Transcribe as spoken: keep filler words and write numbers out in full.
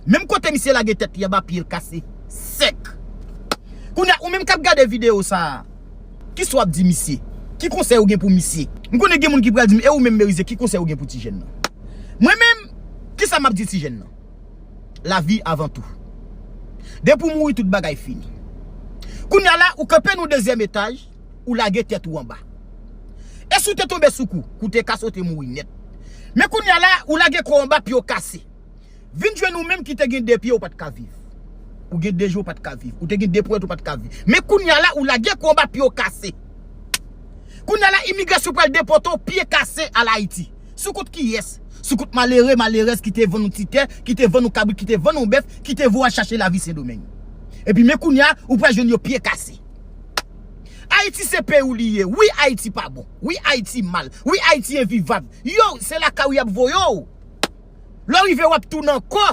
Menm kote misye lage tèt li anba pye l kase sèk. Kounye a, ou menm k ap gade videyo sa a, kisa w ap di misye? Ki konsèy ou gen pou misye? M konnen gen moun ki pral di m, e ou menm Merize, ki konsèy ou gen pou ti jèn nan? Mwen menm, kisa m ap di ti jèn nan? Lavi avan tou. Depi w mouri, tout bagay fini. Kounye a la, ou kanpe nan dezyèm etaj, ou lage tèt ou anba. E si w te tonbe sou kou, kou te kase, w te mouri nèt. Men kounye a la, ou lage kò w anba, pye w kase. Vin jwenn ou menm ki te gen de pye, ou pa t ka viv. Ou gen de je, ou pa t ka viv. Ou te gen de pwent, ou pa t ka viv. Men kounye a la, ou lage kò w anba, pye w kase. Kounye a la, imigrasyon pral depòte w, pye kase, al Ayiti. Sou kont kiyès? Sou kont malere, malerèz ki te vann ou ti tè, ki te vann ou kabrit, ki te vann ou bèf, ki te voye al chache lavi Sendomeng. Epi men kounye a, ou pral jwenn yo pye kase. Ayiti se peyi w li ye. Wi, Ayiti pa bon. Wi, Ayiti mal. Wi, Ayiti envivab. Yo, se lakay ou y ap voye w. Lè w rive, w ap tounen ankò.